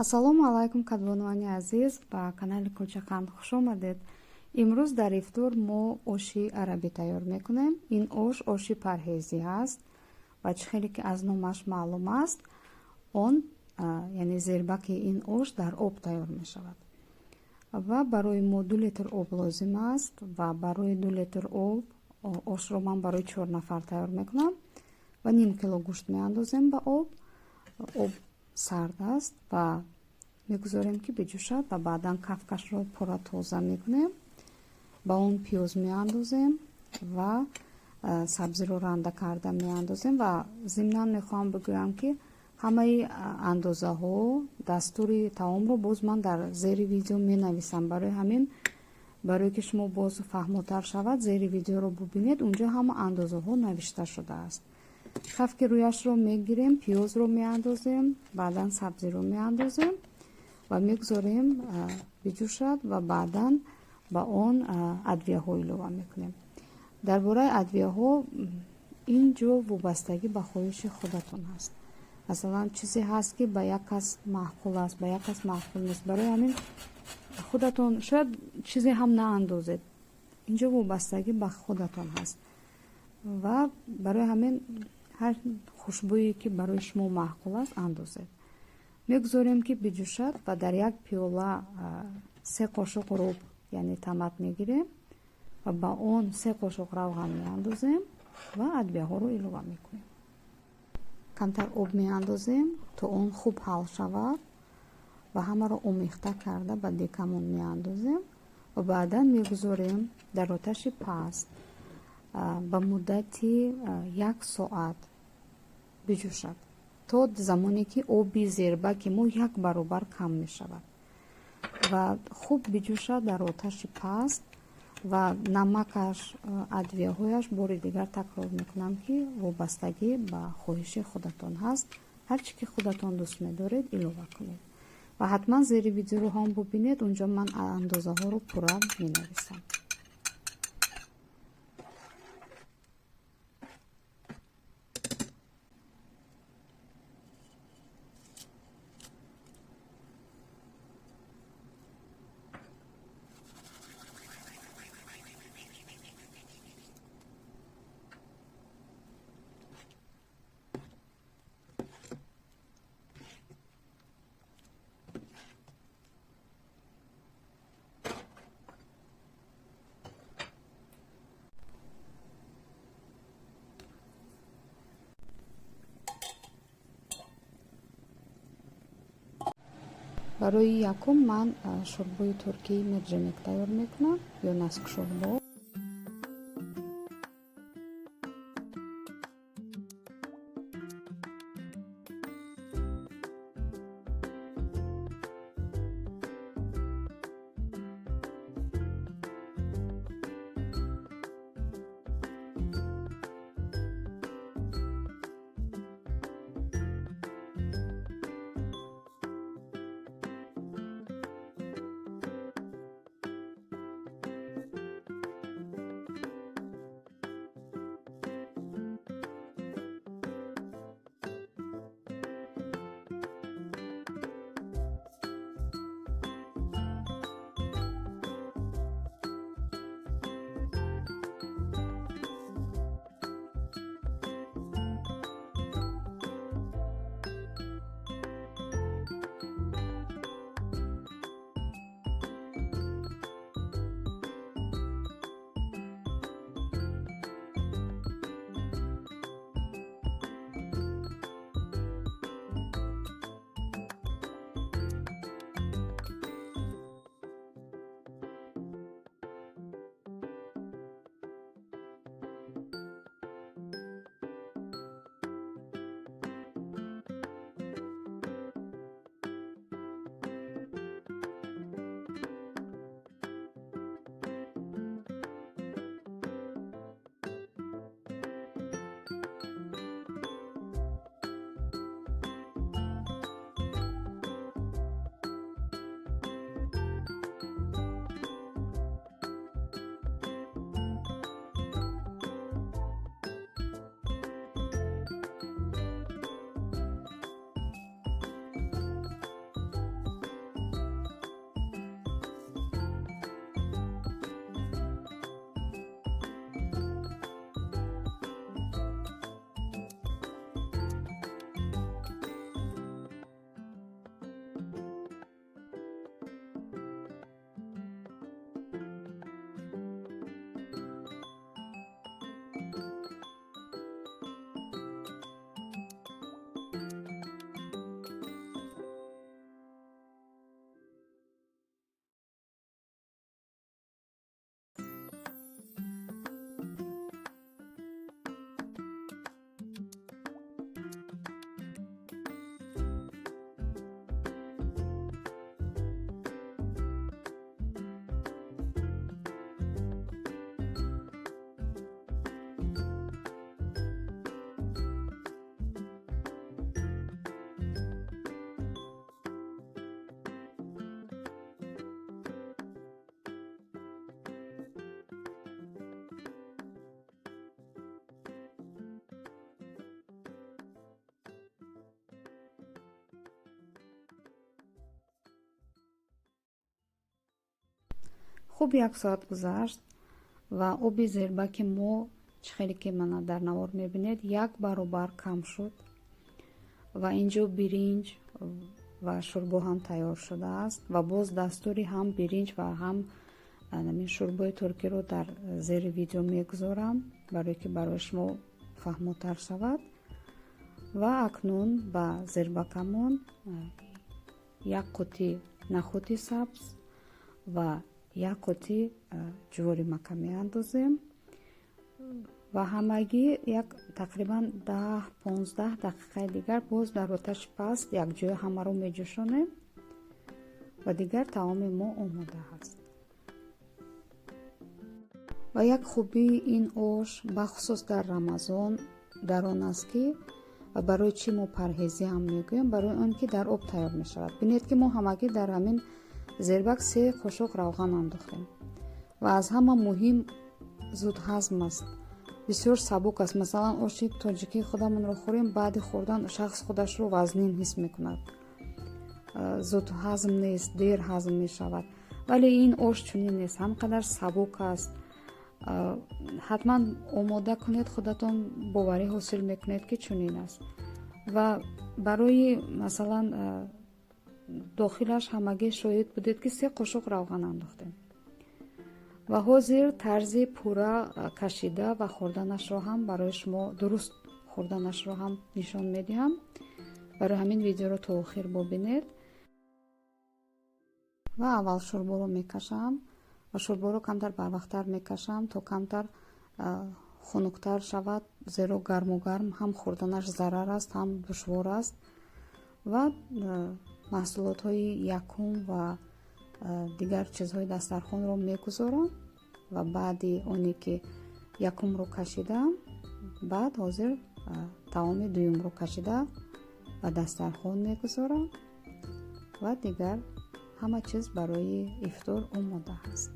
Ассалому алайкум, кадбонувони азиз, ба канали Кулчақанд хуш омадед. Имрӯз дар ифтор мо оши арабӣ тайёр мекунем. Ин ош оши парҳезӣ аст ва чӣ хеле ки аз номаш маълум аст, он яъне зербаки ин ош дар об тайёр мешавад. Ва барои мо 2 литр об лозим аст ва барои 2 литр об ошро ман барои 4 нафар тайёр мекунам ва ним кило гӯшт меандозем ба об. Об сард аст ва мегузорем, ки биҷӯшад, ва баъдан кафкашро пурра тоза мекунем, ба он пиёз меандозем ва сабзиро ранда карда меандозем. Ва зимнан мехоҳам бигӯям, ки ҳамаи андозаҳо, дастури таомро боз ман дар зери видео менависам. Барои ҳамин, барое ки шумо боз фаҳмотар шавад, зери видеоро бубинед, унҷо ҳама андозаҳо навишта шудааст. Кафки рӯяшро мегирем, пиёзро меандозем, баъдан сабзиро меандозем ва мегузорем биҷӯшад ва баъдан ба он адвияҳо илова мекунем. Дар бораи адвияҳо ин ҷо вобастагӣ ба хоҳиши худатон аст. Масалан, чизе ҳаст, ки ба як кас маъқул аст, ба як кас маъқул нест. Барои ҳамин худатон шояд чизе ҳам наандозед. Инҷо вобастагӣ ба худатон ҳаст ва барои ҳамин ҳар хушбӯе ки барои шумо маъқул аст, андозед. Мегузорем, ки биҷӯшад, ва дар як пиёла 3 қошуқ руб, яъне тамат мегирем ва ба он 3 қошуқ равған меандозем ва адвияҳоро илова мекунем. Камтар об меандозем, то он хуб ҳал шавад, ва ҳамаро омехта карда ба декамон меандозем ва баъдан мегузорем дар оташи паст ба муддати як соат биҷӯшад, то замоне ки оби зербаки мо як баробар кам мешавад ва хуб биҷӯшад дар оташи паст. Ва намакаш, адвияҳояш, бори дигар такрор мекунам, ки вобастагӣ ба хоҳиши худатон ҳаст. Ҳар чӣ ки худатон дӯст медоред, илова кунед. Ва ҳатман зери видеоро ҳам бубинед, унҷо ман андозаҳоро пурра менависам. Барои якум ман шӯрбои туркии мерҷимек тайёр мекунам ё наскшӯрбо. Хуб, як соат гузашт ва оби зербаки мо, чӣ хеле ки мана дар навор мебинед, як баробар кам шуд ва инҷо биринҷ ва шӯрбо ҳам тайёр шудааст. Ва боз дастури ҳам биринҷ ва ҳам ҳамин шӯрбои туркиро дар зери видео мегузорам, барое ки барои шумо фаҳмотар шавад. Ва акнун ба зербакамон як қутӣ нахӯди сабз ва як қутӣ ҷуворимакка меандозем ва ҳамагӣ як тақрибан 10-15 дақиқаи дигар боз дар оташи паст якҷоя ҳамаро меҷӯшонем ва дигар таоми мо омода аст. Ва як хубии ин ош, бахусус дар Рамазон, дар он аст, ки ва барои чӣ мо парҳезӣ ҳам мегӯем, барои он ки дар об тайёр мешавад. Бинед, ки мо ҳамагӣ дар ҳамин зербак 3 қошуқ равған андохтем ва аз ҳама муҳим зудҳазм аст, бисёр сабук аст. Масалан, оши тоҷикии худамонро хӯрем, баъди хӯрдан шахс худашро вазнин ҳис мекунад, зуд ҳазм нест, дер ҳазм мешавад. Вале ин ош чунин нест, ҳам қадар сабук аст. Ҳатман омода кунед, худатон боварӣ ҳосил мекунед, ки чунин аст. Ва барои масалан, дохилаш ҳамагӣ шоҳид будед, ки 3 қошуқ равған андохтем. Ва ҳозир тарзи пурра кашида ва хӯрданашро ҳам барои шумо, дуруст хӯрданашро ҳам нишон медиҳам. Барои ҳамин видеоро то охир бубинед. Ва аввал шӯрборо мекашам ва шӯрборо камтар барвақттар мекашам, то камтар хунуктар шавад, зеро гарму гарм ҳам хӯрданаш зарар аст, ҳам душвор аст. Ва маҳсулотҳои якум ва дигар чизҳои дастархонро мегузорам ва баъди оне ки якумро кашидам, баъд ҳозир таоми дуюмро кашида ба дастархон мегузорам ва дигар ҳама чиз барои ифтор омода аст.